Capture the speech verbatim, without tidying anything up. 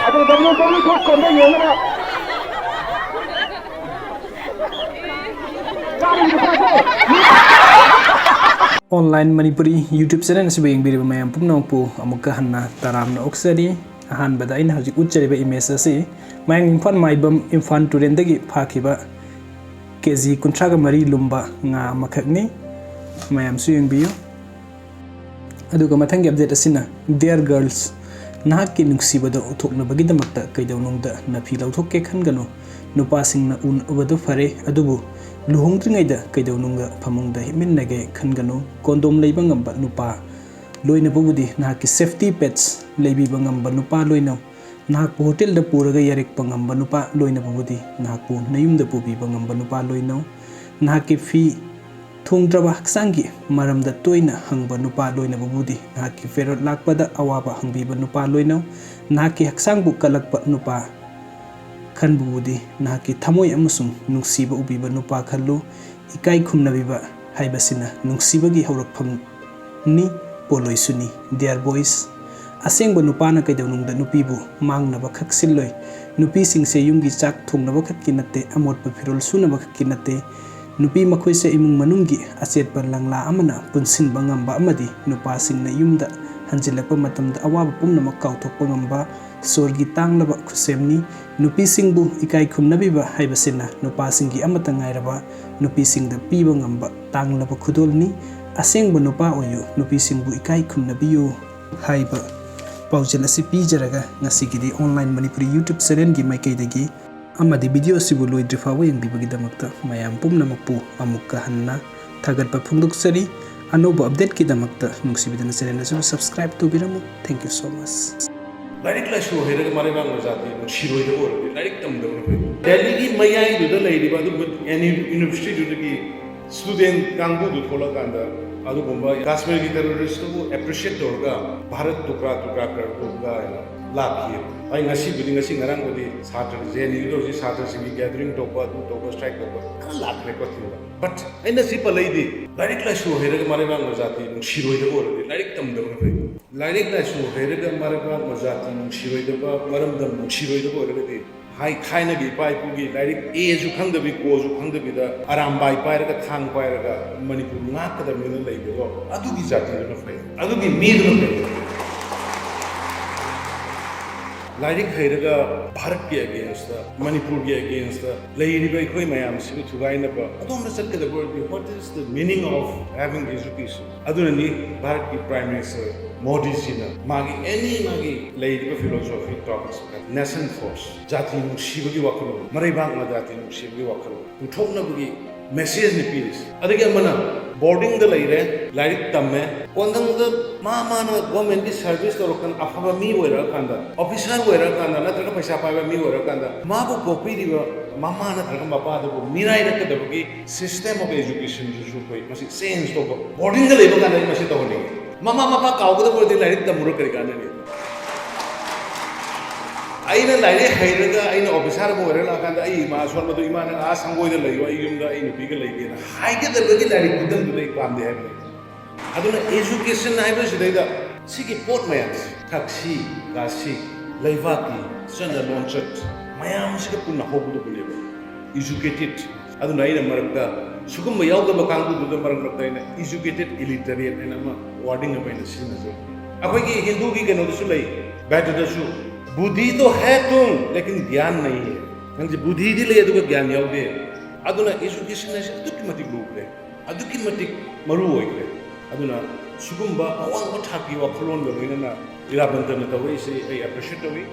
ꯑꯗꯨ W W dot com ꯗ ꯌꯦꯡꯉꯒ Online Manipuri YouTube channel ꯑꯁꯤꯕꯨ ꯌꯦꯡꯕꯤꯔꯤꯕ ꯃꯌꯥꯝ ꯄꯨꯝꯅꯃꯛꯄꯨ ꯑꯃꯨꯛꯀ ꯍꯟꯅ ꯇꯔꯥꯝꯅ ꯑꯣꯛꯆꯔꯤ꯫ ꯑꯍꯥꯟꯕꯗ ꯑꯩꯅ ꯍꯧꯖꯤꯛ ꯎꯠꯆꯔꯤꯕ image ꯑꯁꯤ ꯃꯌꯥꯡ ꯏꯝꯐꯥꯜ ꯃꯥꯏꯕꯝ ꯏꯝꯐꯥꯜ ꯇꯨꯔꯦꯜꯗꯒꯤ ꯐꯥꯈꯤꯕ K G ꯀꯨꯟꯊ꯭ꯔꯥꯒ ꯃꯔꯤ ꯂꯨꯝꯕ ꯉꯥ ꯑꯃꯈꯛꯅꯤ꯫ ꯃꯌꯥꯝꯁꯨ ꯌꯦꯡꯕꯤꯌꯨ꯫ ꯑꯗꯨꯒ ꯃꯊꯪꯒꯤ update ꯑꯁꯤꯅ, Dear girls, ꯅꯍꯥꯛꯀꯤ ꯅꯨꯡꯁꯤꯕꯗ ꯎꯠꯊꯣꯛꯅꯕꯒꯤꯗꯃꯛꯇ ꯀꯩꯗꯧꯅꯨꯡꯗ ꯅꯐꯤ ꯂꯧꯊꯣꯛꯀꯦ ꯈꯟꯒꯅꯨ꯫ ꯅꯨꯄꯥꯁꯤꯡꯅ ꯎꯕꯗꯨ ꯐꯔꯦ, ꯑꯗꯨꯕꯨ ꯂꯨꯍꯣꯡꯗ꯭ꯔꯤꯉꯩꯗ ꯀꯩꯗꯧꯅꯨꯡꯗ ꯐꯃꯨꯡꯗ ꯍꯤꯞꯃꯤꯟꯅꯒꯦ ꯈꯟꯒꯅꯨ꯫ Condom ꯂꯩꯕ ꯉꯝꯕ ꯅꯨꯄꯥ ꯂꯣꯏꯅꯕꯕꯨꯗꯤ ꯅꯍꯥꯛꯀꯤ safety pads ꯂꯩꯕꯤꯕ ꯉꯝꯕ ꯅꯨꯄꯥ ꯂꯣꯏꯅꯧ꯫ ꯅꯍꯥꯛꯄꯨ ꯍꯣꯇꯦꯜꯗ ꯄꯨꯔꯒ ꯌꯥꯔꯦꯛꯄ ꯉꯝꯕ ꯅꯨꯄꯥ ꯂꯣꯏꯅꯕꯕꯨꯗꯤ ꯅꯍꯥꯛꯄꯨ ꯅꯌꯨꯝꯗ ꯄꯨꯕꯤꯕ ꯉꯝꯕ ꯅꯨꯄꯥ ꯂꯣꯏꯅꯧ꯫ ꯅꯍꯥꯛꯀꯤ ꯐꯤ ꯊꯨꯡꯗ꯭ꯔꯕ ꯍꯛꯆꯥꯡꯒꯤ ꯃꯔꯝꯗ ꯇꯣꯏꯅ ꯍꯪꯕ ꯅꯨꯄꯥ ꯂꯣꯏꯅꯕꯕꯨꯗꯤ ꯅꯍꯥꯛꯀꯤ period ꯂꯥꯛꯄꯗ ꯑꯋꯥꯕ ꯍꯪꯕꯤꯕ ꯅꯨꯄꯥ ꯂꯣꯏꯅꯧ꯫ ꯅꯍꯥꯛꯀꯤ ꯍꯛꯆꯥꯡꯕꯨ ꯀꯜꯂꯛꯄ ꯅꯨꯄꯥ ꯈꯟꯕꯕꯨꯗꯤ ꯅꯍꯥꯛꯀꯤ ꯊꯃꯣꯏ ꯑꯃꯁꯨꯡ ꯅꯨꯡꯁꯤꯕ ꯎꯕꯤꯕ ꯅꯨꯄꯥ ꯈꯜꯂꯨ꯫ ꯏꯀꯥꯏ ꯈꯨꯝꯅꯕꯤꯕ ꯍꯥꯏꯕꯁꯤꯅ ꯅꯨꯡꯁꯤꯕꯒꯤ ꯍꯧꯔꯛꯐꯝꯅꯤ, ꯄꯣꯠꯂꯣꯏꯁꯨꯅꯤ꯫ Dear boys, ꯑꯁꯦꯡꯕ ꯅꯨꯄꯥꯅ ꯀꯩꯗꯧꯅꯨꯡꯗ ꯅꯨꯄꯤꯕꯨ ꯃꯥꯡꯅꯕ ꯈꯛ ꯁꯤꯜꯂꯣꯏ꯫ ꯅꯨꯄꯤꯁꯤꯡꯁꯦ ꯌꯨꯝꯒꯤ ꯆꯥꯛ ꯊꯣꯡꯅꯕ ꯈꯛꯀꯤ ꯅꯠꯇꯦ, ꯑꯃꯣꯠꯄ ꯐꯤꯔꯣꯜ ꯁꯨꯅꯕ ꯈꯛꯀꯤ ꯅꯠꯇꯦ꯫ ꯅꯨꯄꯤ ꯃꯈꯣꯏꯁꯦ ꯏꯃꯨꯡ ꯃꯅꯨꯡꯒꯤ ꯑꯆꯦꯠꯄ ꯂꯪꯂꯥ ꯑꯃꯅ ꯄꯨꯟꯁꯤꯟꯕ ꯉꯝꯕ ꯑꯃꯗꯤ ꯅꯨꯄꯥꯁꯤꯡꯅ ꯌꯨꯝꯗ ꯍꯟꯖꯤꯜꯂꯛꯄ ꯃꯇꯝꯗ ꯑꯋꯥꯕ ꯄꯨꯝꯅꯃꯛ ꯀꯥꯎꯊꯣꯛꯄ ꯉꯝꯕ ꯁꯣꯔꯒꯤ ꯇꯥꯡꯂꯕ ꯈꯨꯠꯁꯦꯝꯅꯤ꯫ ꯅꯨꯄꯤꯁꯤꯡꯕꯨ ꯏꯀꯥꯏ ꯈꯨꯝꯅꯕꯤꯕ ꯍꯥꯏꯕꯁꯤꯅ ꯅꯨꯄꯥꯁꯤꯡꯒꯤ ꯑꯃꯠꯇ ꯉꯥꯏꯔꯕ ꯅꯨꯄꯤꯁꯤꯡꯗ ꯄꯤꯕ ꯉꯝꯕ ꯇꯥꯡꯂꯕ ꯈꯨꯗꯣꯜꯅꯤ꯫ ꯑꯁꯦꯡꯕ ꯅꯨꯄꯥ ꯑꯣꯏꯌꯨ, ꯅꯨꯄꯤꯁꯤꯡꯕꯨ ꯏꯀꯥꯏ ꯈꯨꯝꯅꯕꯤꯌꯨ ꯍꯥꯏꯕ ꯄꯥꯎꯖꯦꯜ ꯑꯁꯤ ꯄꯤꯖꯔꯒ ꯉꯁꯤꯒꯤꯗꯤ Online Manipuri YouTube channelꯒꯤ ꯃꯥꯏꯀꯩꯗꯒꯤ ꯑꯃꯗꯤ video ꯑꯁꯤꯕꯨ ꯂꯣꯏꯗ꯭ꯔꯤ ꯐꯥꯎꯕ ꯌꯦꯡꯕꯤꯕꯒꯤꯗꯃꯛꯇ ꯃꯌꯥꯝ ꯄꯨꯝꯅꯃꯛꯄꯨ ꯑꯃꯨꯛꯀ ꯍꯟꯅ ꯊꯥꯒꯠꯄ ꯐꯣꯡꯗꯣꯛꯆꯔꯤ꯫ ꯑꯅꯧꯕ updateꯀꯤꯗꯃꯛꯇ ꯅꯨꯡꯁꯤꯕꯤꯗꯨꯅ channel ꯑꯁꯤꯕꯨ subscribe ꯇꯧꯕꯤꯔꯝꯃꯨ꯫ Thank you so much꯫ ꯂꯥꯏꯔꯤꯛ ꯂꯥꯏꯁꯨ ꯍꯩꯔꯒ ꯃꯔꯩꯕꯥꯛꯅ ꯖꯥꯇꯤ ꯅꯨꯡꯁꯤꯔꯣꯏꯗꯕ ꯑꯣꯏꯔꯗꯤ ꯂꯥꯏꯔꯤꯛ ꯇꯝꯗꯕꯅ ꯐꯩ꯫ ꯗꯦꯜꯂꯤꯒꯤ ꯃꯌꯥꯏꯗꯨꯗ ꯂꯩꯔꯤꯕ ꯑꯗꯨꯝꯕ ꯑꯦꯅꯤ ꯌꯨꯅꯤꯚꯔꯁꯤꯇꯤꯗꯨꯗꯒꯤ student ꯀꯥꯡꯕꯨꯗꯨ ꯊꯣꯛꯂꯛꯀꯥꯟꯗ ꯑꯗꯨꯒꯨꯝꯕ ꯀꯥꯁꯃꯤꯔꯒꯤ terroristꯇꯨꯕꯨ appreciate ꯇꯧꯔꯒ ꯚꯥꯔꯠ ꯇꯨꯀ꯭ꯔꯥ ꯇꯨꯀ꯭ꯔꯥ ꯀꯔ ꯇꯨꯀ꯭ꯔꯥ ꯍꯥꯏꯅ ꯂꯥꯛꯈꯤꯑꯕ꯫ ꯑꯩ ꯉꯁꯤꯕꯨꯗꯤ, ꯉꯁꯤ ꯉꯔꯥꯡꯕꯨꯗꯤ ꯁꯥꯇ꯭ꯔ, ꯖꯦ ꯑꯦꯟ ꯌꯨꯗ ꯍꯧꯖꯤꯛ ꯁꯥꯇ꯭ꯔꯁꯤꯡꯒꯤ ꯒꯦꯗꯔꯤꯡ ꯇꯧꯕ, ꯑꯗꯨ ꯇꯧꯕ, ꯁ꯭ꯇ꯭ꯔꯥꯏꯛ ꯇꯧꯕ ꯈꯔ ꯂꯥꯛꯈ꯭ꯔꯦꯀꯣ ꯊꯤꯡꯕ꯫ ꯕꯠ ꯑꯩꯅ ꯁꯤ ꯄꯜꯂꯛꯏꯗꯤ, ꯂꯥꯏꯔꯤꯛ ꯂꯥꯏꯁꯨ ꯍꯩꯔꯒ ꯃꯔꯩꯕꯥꯛ ꯃꯖꯥꯇꯤ ꯅꯨꯡꯁꯤꯔꯣꯏꯗꯕ ꯑꯣꯏꯔꯗꯤ ꯂꯥꯏꯔꯤꯛ ꯇꯝꯗꯕꯅ ꯐꯩ꯫ ꯂꯥꯏꯔꯤꯛ ꯂꯥꯏꯁꯨ ꯍꯩꯔꯒ ꯃꯔꯩꯕꯥꯛ ꯃꯖꯥꯇꯤ ꯅꯨꯡꯁꯤꯔꯣꯏꯗꯕ, ꯃꯔꯝꯗꯝ ꯅꯨꯡꯁꯤꯔꯣꯏꯗꯕ ꯑꯣꯏꯔꯒꯗꯤ, ꯍꯥꯏ, ꯊꯥꯏꯅꯒꯤ ꯏꯄꯥ ꯏꯄꯨꯒꯤ ꯂꯥꯏꯔꯤꯛ ꯑꯦꯁꯨ ꯈꯪꯗꯕꯤ, ꯀꯣꯁꯨ ꯈꯪꯗꯕꯤꯗ ꯑꯔꯥꯝꯕꯥꯏ ꯄꯥꯏꯔꯒ, ꯊꯥꯡ ꯄꯥꯏꯔꯒ ꯃꯅꯤꯄꯨꯔ ꯉꯥꯛꯀꯗꯕꯅꯤꯅ ꯂꯩꯕꯗꯣ, ꯑꯗꯨꯒꯤ ꯖꯥꯇꯤꯗꯨꯅ ꯐꯩ, ꯑꯗꯨꯒꯤ ꯃꯤꯗꯨꯅ ꯐꯩ꯫ ꯂꯥꯏꯔꯤꯛ ꯍꯩꯔꯒ ꯚꯥꯔꯠꯀꯤ ꯑꯦꯒꯦꯟꯁꯇ, ꯃꯅꯤꯄꯨꯔꯒꯤ ꯑꯦꯒꯦꯟꯁꯇ ꯂꯩꯔꯤꯕ ꯑꯩꯈꯣꯏ ꯃꯌꯥꯝꯁꯤꯕꯨ ꯊꯨꯒꯥꯏꯅꯕ ꯑꯗꯣꯝꯗ ꯆꯠꯀꯗꯕ ꯑꯣꯏꯔꯗꯤ, what is the meaning of having education? ꯑꯗꯨꯅꯅꯤ ꯚꯥꯔꯠꯀꯤ ꯄ꯭ꯔꯥꯏꯝ ꯃꯤꯅꯤꯁꯇꯔ ꯃꯣꯗꯤꯖꯤꯅ ꯃꯥꯒꯤ ꯑꯦꯅꯤ ꯃꯥꯒꯤ ꯂꯩꯔꯤꯕ ꯐꯤꯂꯣꯁꯣꯐꯤ ꯇꯣꯄꯤꯛꯁ, ꯅꯦꯁꯟ ꯐꯥꯔꯁ, ꯖꯥꯇꯤ ꯅꯨꯡꯁꯤꯕꯒꯤ ꯋꯥꯈꯜꯂꯣꯟ, ꯃꯔꯩꯕꯥꯛꯅ ꯖꯥꯇꯤ ꯅꯨꯡꯁꯤꯕꯒꯤ ꯋꯥꯈꯜꯂꯣꯟ ꯄꯨꯊꯣꯛꯅꯕꯒꯤ ꯃꯦꯁꯦꯖꯅꯤ ꯄꯤꯔꯤꯁꯦ꯫ ꯑꯗꯒꯤ ꯑꯃꯅ ꯕꯣꯔꯗꯤꯡꯗ ꯂꯩꯔꯦ, ꯂꯥꯏꯔꯤꯛ ꯇꯝꯃꯦ, ꯀꯣꯟꯊꯪꯗ ꯃꯥ ꯃꯥꯅ ꯒꯣꯔꯃꯦꯟꯒꯤ ꯁꯔꯚꯤꯁ ꯇꯧꯔꯀꯥꯟꯗ ꯑꯐꯕ ꯃꯤ ꯑꯣꯏꯔꯛꯑꯀꯥꯟꯗ, ꯑꯣꯐꯤꯁꯥꯔ ꯑꯣꯏꯔꯛꯑꯀꯥꯟꯗ, ꯅꯠꯇ꯭ꯔꯒ ꯄꯩꯁꯥ ꯄꯥꯏꯕ ꯃꯤ ꯑꯣꯏꯔꯛꯑꯀꯥꯟꯗ, ꯃꯥꯕꯨ ꯄꯣꯛꯄꯤꯔꯤꯕ ꯃꯃꯥ ꯅꯠꯇ꯭ꯔꯒ ꯃꯄꯥꯗꯨꯕꯨ ꯃꯤꯔꯥꯏꯔꯛꯀꯗꯕꯒꯤ ꯁꯤꯁꯇꯦꯝ ꯑꯣꯐ ꯑꯦꯖꯨꯀꯦꯁꯟꯗꯨꯁꯨ ꯑꯩꯈꯣꯏ ꯃꯁꯤ ꯆꯦꯟꯖ ꯇꯧꯕ꯫ ꯕꯣꯔꯗꯤꯡꯗ ꯂꯩꯕ ꯀꯥꯟꯗ ꯑꯩ ꯃꯁꯤ ꯇꯧꯍꯟꯅꯤꯡꯉꯤ꯫ ꯃꯃꯥ ꯃꯄꯥ ꯀꯥꯎꯒꯗꯕ ꯑꯣꯏꯔꯗꯤ ꯂꯥꯏꯔꯤꯛ ꯇꯝꯃꯨꯔ ꯀꯔꯤ ꯀꯥꯟꯅꯅꯤ? ꯑꯩꯅ ꯂꯥꯏꯔꯤꯛ ꯍꯩꯔꯒ ꯑꯩꯅ ꯑꯣꯐꯤꯁꯥꯔ ꯑꯃ ꯑꯣꯏꯔ ꯂꯥꯛꯑꯀꯥꯟꯗ ꯑꯩ ꯏꯃꯥ ꯑꯁꯣꯟꯕꯗꯣ, "ꯏꯃꯥ, ꯅꯪ ꯑꯥ ꯁꯪꯒꯣꯏꯗ ꯂꯩꯌꯣ, ꯑꯩ ꯌꯨꯝꯗ ꯑꯩ ꯅꯨꯄꯤꯒ ꯂꯩꯒꯦꯅ" ꯍꯥꯏꯒꯗꯕꯒꯤ ꯂꯥꯏꯔꯤꯛ ꯈꯨꯇꯝꯗꯨꯗ ꯑꯩ ꯄꯥꯝꯗꯦ ꯍꯥꯏꯕꯅꯤ꯫ ꯑꯗꯨꯅ ꯑꯦꯖꯨꯀꯦꯁꯟ ꯍꯥꯏꯕꯁꯤꯗꯩꯗ ꯁꯤꯒꯤ ꯄꯣꯠ ꯃꯌꯥꯝꯁꯦ, ꯊꯛꯁꯤ ꯈꯥꯁꯤ, ꯂꯩꯕꯥꯛꯀꯤ ꯆꯠꯅ ꯂꯣꯟꯆꯠ ꯃꯌꯥꯝꯁꯤꯒ ꯄꯨꯟꯅ ꯍꯧꯒꯗꯕꯅꯦꯕ꯫ ꯏꯖꯨꯀꯦꯇꯦꯠ꯫ ꯑꯗꯨꯅ ꯑꯩꯅ ꯃꯔꯛꯇ ꯁꯤꯒꯨꯝꯕ ꯌꯥꯎꯗꯕ ꯀꯥꯡꯕꯨꯗꯨꯗ ꯃꯔꯛ ꯃꯔꯛꯇ ꯑꯩꯅ ꯏꯖꯨꯀꯦꯇꯦꯠ ꯏꯂꯤꯇꯔꯦꯠ ꯍꯥꯏꯅ ꯑꯃ ꯋꯥꯔꯗꯤꯡ ꯑꯃ ꯑꯩꯅ ꯁꯤꯖꯤꯟꯅꯖꯩ꯫ ꯑꯩꯈꯣꯏꯒꯤ ꯍꯤꯟꯗꯨꯒꯤ ꯀꯩꯅꯣꯗꯁꯨ ꯂꯩ, ꯕꯦꯗꯗꯁꯨ, "ꯕꯨꯙꯤ ꯇꯣ ꯍꯦ ꯇꯨꯝ, ꯂꯦꯀꯤꯟ ꯒ꯭ꯌꯥꯟ ꯅꯍꯤ ꯍꯦ"꯫ ꯅꯪꯁꯦ ꯕꯨꯙꯤꯗꯤ ꯂꯩ, ꯑꯗꯨꯒ ꯒ꯭ꯌꯥꯟ ꯌꯥꯎꯗꯦ꯫ ꯑꯗꯨꯅ ꯏꯖꯨꯀꯦꯁꯟ ꯍꯥꯏꯁꯦ ꯑꯗꯨꯛꯀꯤ ꯃꯇꯤꯛ ꯂꯨꯈ꯭ꯔꯦ, ꯑꯗꯨꯛꯀꯤ ꯃꯇꯤꯛ ꯃꯔꯨ ꯑꯣꯏꯈ꯭ꯔꯦ꯫ ꯑꯗꯨꯅ ꯁꯤꯒꯨꯝꯕ ꯑꯋꯥꯡꯕ ꯊꯥꯛꯀꯤ ꯋꯥꯈꯜꯂꯣꯟꯒ ꯂꯣꯏꯅꯅ ꯏꯔꯥꯕꯟꯇꯅ ꯇꯧꯔꯛꯏꯁꯦ ꯑꯩ ꯑꯦꯄ꯭ꯔꯤꯁꯤꯌꯦꯠ ꯇꯧꯏ꯫